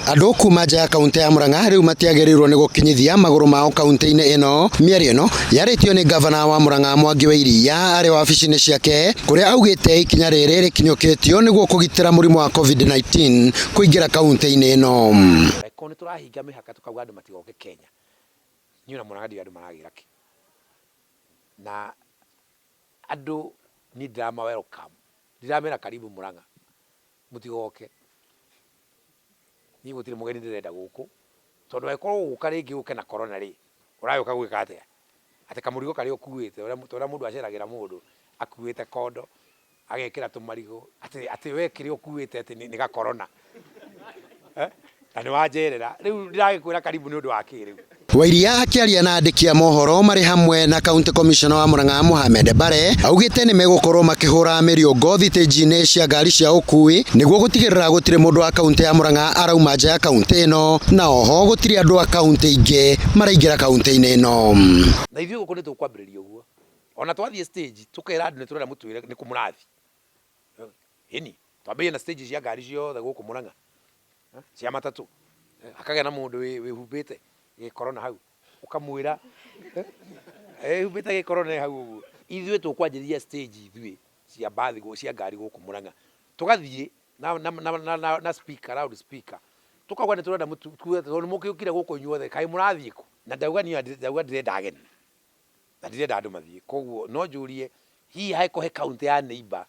Andũ kuma nja ya kaunti ya Murang'a rĩu matiagĩrĩirwo nĩ gũkinyithia magũrũ mao kaunti-inĩ ĩno. Mĩario ĩno yarĩtio nĩ ngavana wa Murang'a Mwangi wa Iria arĩ wabici-inĩ ciake kũrĩa augĩte ikinya rĩrĩ rĩkinyũkĩtio nĩguo kũgitĩra mũrimũ wa COVID-19 kũingĩra kaunti-inĩ ĩno. Angĩkorwo nĩ tũrahinga mĩhaka tũkauga andũ matigoke Kenya, niĩ ona Murang'a ndiũĩ andũ maragĩra kĩ. Na andũ niĩ ndirama welcome, ndiramera karibu Murang'a, mũtigoke. Niĩ gũtirĩ mũgeni ndĩrenda gũkũ, tondũ angĩkorwo ũgũka rĩngĩ ũke na corona rĩ, ũragĩũka gwĩka atĩa? Atĩ kamũrigo karĩa ũkuĩte, ta ũrĩa mũndũ aceragĩra mũndũ akuĩte kondo, agekĩra tũmarigũ, atĩ atĩ we kĩrĩa ũkuĩte atĩ nĩ ga corona, na nĩ wanjerera, rĩu ndĩragĩkwĩra karibu nĩ ũndũ wa kĩ rĩu? Wairia akĩaria na andĩki a mohoro marĩ hamwe na County Commissioner wa Murang'a Mohamed Bare augĩte nĩ megũkorwo makĩhũra mĩriũngo thitĩnji-inĩ cia ngari cia ũkui nĩguo gũtigĩrĩra gũtirĩ mũndũ wa kaunti ya Murang'a arauma nja ya kaunti ĩno na oho gũtirĩ andũ a kaunti ingĩ maraingĩra kaunti-inĩ ĩno. Na ithuĩ gũkũ nĩ tũkwambĩrĩria ũguo, ona twathiĩ stage tũkera andũ nĩ tũrenda mũtwĩre nĩkũ mũrathiĩ. Ĩni, twambĩrĩrie na stage cia ngari ciothe gũkũ Murang'a, cia matatũ, hakagĩa na mũndũ wĩhumbĩte gĩkorona hau, ũkamwĩra ehumbĩte gĩkorona e hau ũguo. Ithuĩ tũkwanjĩrĩria stage ithuĩ cia mbathi cia ngari gũkũ Murang'a, tũgathiĩ na speaker, loud speaker, tũkauga nĩ tũrenda mũtwĩre tondũ nĩ mũgĩũkire gũkũ inyuothe kaĩ mũrathiĩ kũ? Na ndauga niĩ ndauga ndirenda ageni, na ndirenda andũ mathiĩ, koguo no njũrie hihi hangĩkorwo he kaũntĩ ya neighbour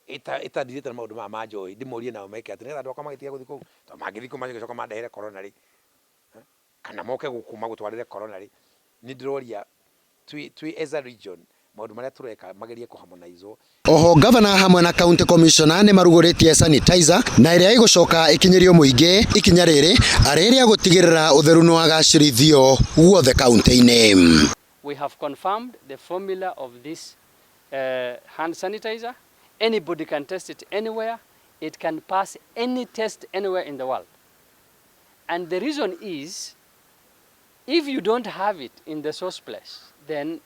ĩtathirĩte na maũndũ maya ma njohi, ndĩmorie nao meke atĩa nĩgetha andũ akwa magĩtige gũthiĩ kũu, tondũ mangĩthiĩ kũu magĩcoka mandehere corona rĩ, kana moke gũkũ magũtwarĩre corona rĩ, nĩ ndĩroria twĩ as a region maũndũ marĩa tũreka magerie kũ harmonize wo. Oho ngavana hamwe na county commissioner nĩ marugũrĩtie sanitizer na ĩrĩa ĩgũcoka ĩkinyĩrio mũingĩ ikinya rĩrĩ arĩ rĩa gũtigĩrĩra ũtheru nĩ wagacĩrithio guothe kaunti-inĩ. We have confirmed the formula of this hand sanitizer. Anybody can test it anywhere. It can pass any test anywhere in the world. And the reason is, if you don't have it in the source place, then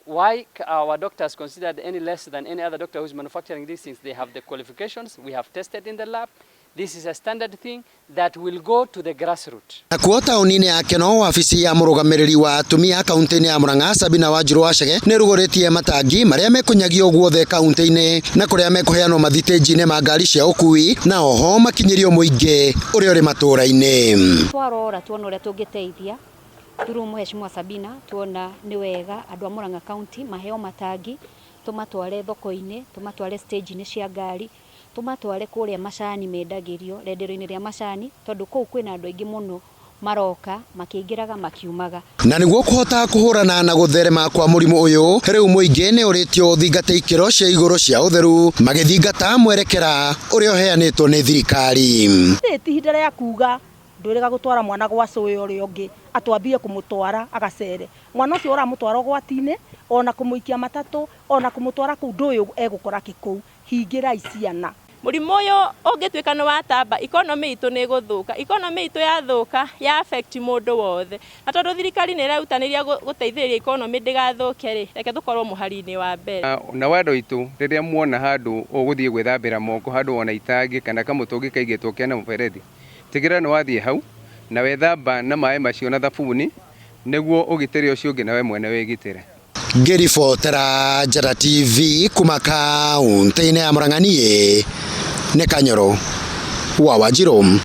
why our doctors considered any less than any other doctor who is manufacturing these things? They have the qualifications, we have tested in the lab. This is a standard thing that will go to the grassroots. Nakuo taũni-inĩ ya Keno, wabici ya mũrũgamĩrĩri wa atumia kaunti-inĩ ya Murang'a Sabina Wanjiru Wachege nĩ ĩrugũrĩtie matangi marĩa mekũnyagio guothe kaunti-inĩ na kũrĩa mekũheanwo mathitĩnji-inĩ ma ngari cia ũkui na oho makinyĩrio mũingĩ ũrĩa ũrĩ matũũra-inĩ. Twarora tuona ũrĩa tũngĩteithia through Mheshimiwa Sabina, tuona nĩ wega andũ a Murang'a County maheo matangi, tũmatware thoko-inĩ, tũmatware stage-inĩ cia ngari, tũmatware kũrĩa macani mendagĩrio, renderio-inĩ rĩa macani, tondũ kũu kwĩna andũ aingĩ mũno maroka makĩingĩraga makiumaga. Na nĩguo kũhota kũhũrana na gũtherema kwa mũrimũ ũyũ, rĩu mũingĩ nĩ ũrĩtio ũthingate ikĩro cia igũrũ cia ũtheru magĩthingata mwerekera ũrĩa ũheanĩtwo nĩ thirikari. Rĩrĩ ti ihinda rĩa kuga ndwĩrĩga gũtwara mwana gwa cũĩ ũrĩa ũngĩ, atwambie kũmũtwara agacere. Mwana ũcio ũramũtwara ũgwati-inĩ, ona kũmũikia matatũ, ona kũmũtwara kũu ndũĩ egũkora kĩ kũu. Hingĩrai ciana. Mũrimũ ũyũ ũngĩtuĩka nĩ watamba, economy itũ nĩ ĩgũthũka. Economy itũ yathũka, ya affect mũndũ wothe. Na tondũ thirikari nĩ ĩrerutanĩria gũteithĩrĩria economy ndĩgathũke rĩ, reke tũkorwo mũhari-inĩ wa mbere. Na andũ aitũ rĩrĩa muona handũ ũgũthiĩ gwĩthambĩra moko handũ ona itangi kana kamũtũngi kaigĩtwo kena mũberethi, tigĩrĩra nĩ wathiĩ hau na wethamba na maĩ macio na thabuni nĩguo ũgitĩre ũcio ũngĩ nawe mwene wĩgitĩre. Ngĩribotera Njata TV kuma kaunti-inĩ ya Murang'a niĩ nĩ Kanyoro wa Wanjirũ.